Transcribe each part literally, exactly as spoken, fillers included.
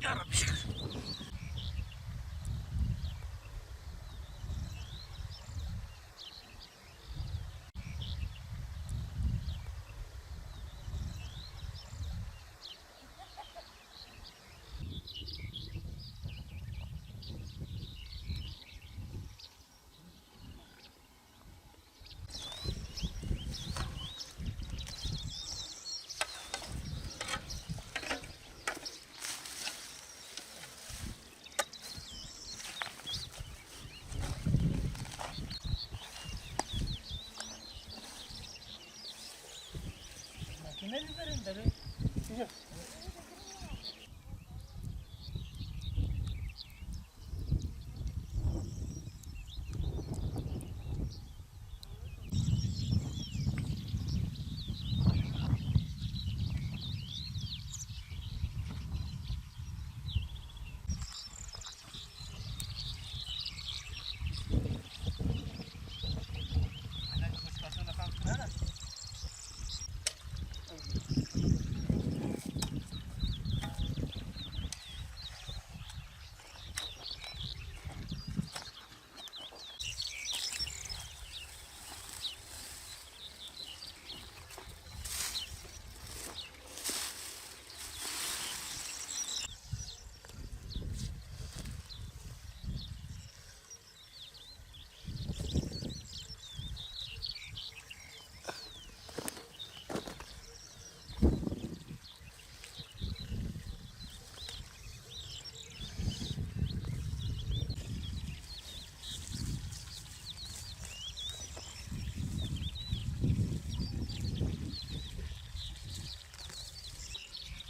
Ya Rabbi şükür.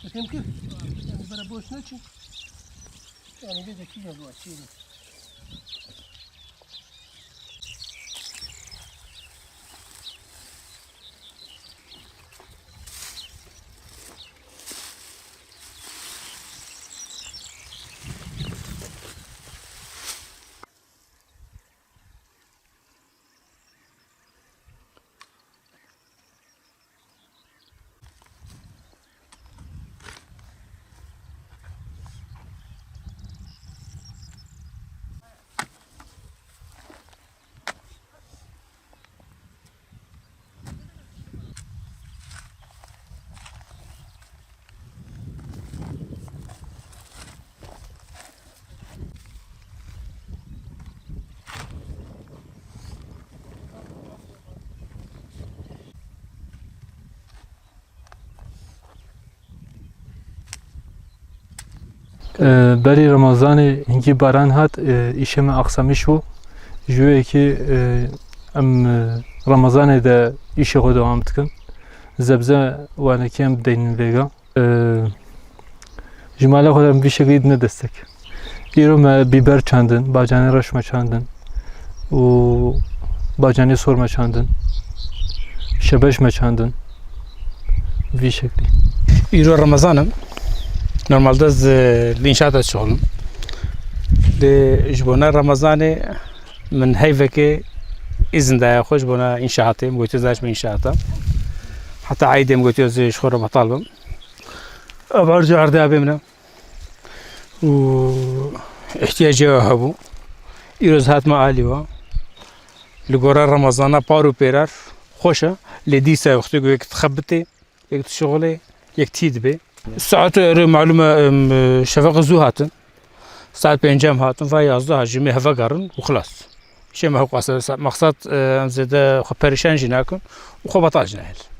Efendim kim? Yani bana boş ne için? Yani bir de kim bu açıyı? E, berî Remezanê hingî baran hat, e, îşê me axsamîş bû. Ji wê yekê, e, em, e, Remezanê de îşê xwe dewam dikin. Zebze wanekê em dideynin vêga. E, ji mala xwe de em vî şeklî dine destek. Îro me bîber çandin, bacanê reş me çandin û bacanê sor me çandin, şebeş me çandin. Vî şeklî. Îro Remezan e. Normalde ez li înşaat de şixulim. Lê ji bona Remezanê min heyvekê îzin daye xwe ji bona înşaatê. Min gotiye ez naçime înşaata. Heta eydê min gotiye ez ê ji xwe re betal bim. Ev erc û erdê abê min e. Û ihtiyacê we hebû. Îro ez hatime alî we. Li gora Remezana par û pêrar xweş e. Lê dîsa wextê ku yek dixebitê, yek dişixulê, yek tî dibê. Saet ero malûm e, em, şeveqê zû hatin. Saet pêncem hatin, va yazdeh jî me heve gerin û xilas. Şê me hewqas e, sa-, maqsad, e, em zêde xwe perîşan jî nakin û xwe betal jî nahêl.